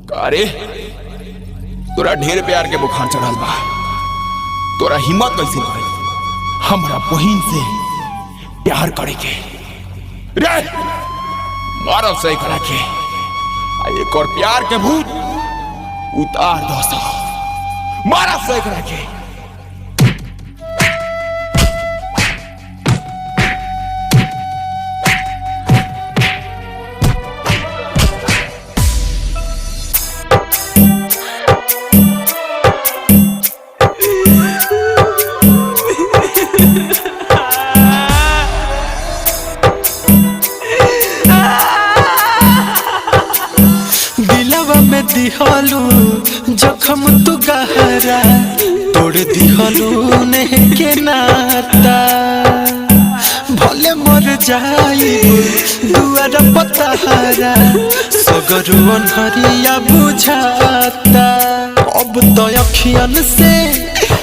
अरे तोरा ढेर प्यार के बुखार चढ़ल बा, तोरा हिम्मत कैसे भइल हमरा बहिन से प्यार करे के? रे मारब सही करा के, आ एक और प्यार के भूत उतार दो सौ, मारब सही करा के। दिलवा में दिहलू जखम तू गहरा, तोड़ दिहलू नेह के नाता। भले मर जाई दुआर पतहरा, सगरू अन्हरिया बुझाता। अब तो अखियन से,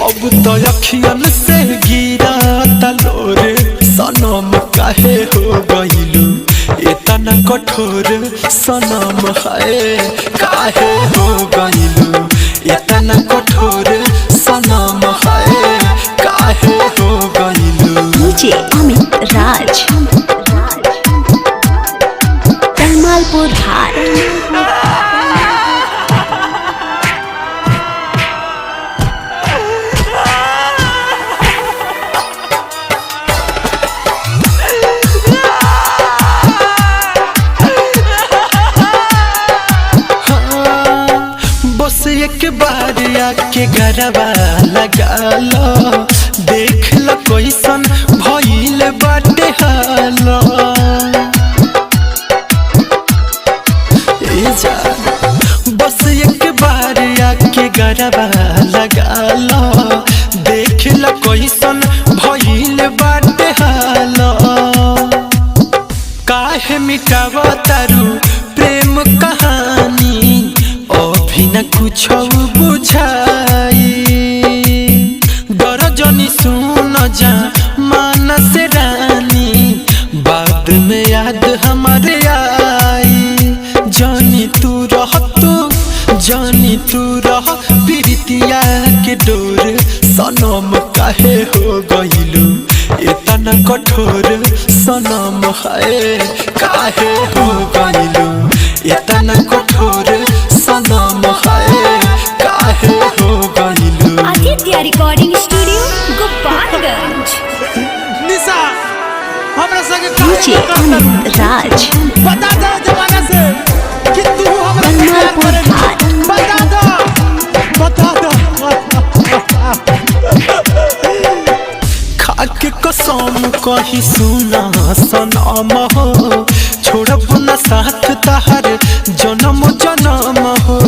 अब तो अखियन से गिराता लोर, सनम काहे हो गइलू इतना कठोर, सनम है काहे हो गइलू इतना कठोर, सनम है काहे हो गइलू। डीजे अमित राज, तलमालपुर हाट। हाँ, बस एक बार आके गरबा लगा लो, देख लो कैसन भइल बाटे हालो। ए जा, बस एक बार आके गरबा लगा लो, देख लो कैसन भइल बाटे हालो। काहे मिटावा तारू प्रेम कहानी, अभी न कुछ बुझाई। डर जनी सुन जा मानस रानी, बाद में याद हमारे आई। जानी तू रह तू, जानी तू रह प्रीतिया के डोर, सनम काहे हो गइलू इतना कठोर, सनम है काहे हो गइलू इतना कठोर, सनम है काहे हो गइलू। Aditya recording studio Gopalganj. निशा हमरा संगे काहे डीजे न करत? अमित राज, बता दो जमाना से कि तू हमरा से प्यार तलमालपुर करेली। हाट। बता दो, बता दो। खाके कसम कही सुना सनम हो, छोड़ब न साथ तहर जन्म जन्म हो।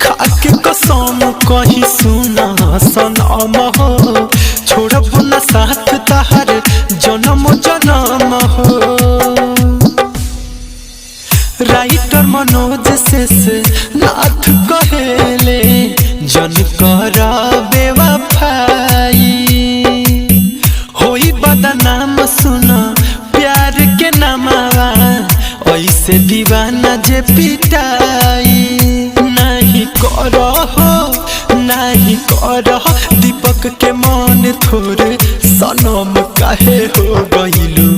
खाके कसम कही सुना सनम हो, छोड़ब न साथ तहर जन्म जन्म हो। राइटर मनोज शेष नाथ कहेले, जन कर बेवफाई होई बदनाम सुन प्यार के नामावा, ऐसे दीवाना जे पिटाई। नहीं करहो, नहीं करह दीपक के मन थोरे, सनम काहे हो गइलू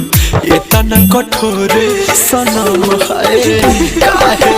इतना कठोर, सनम है काहे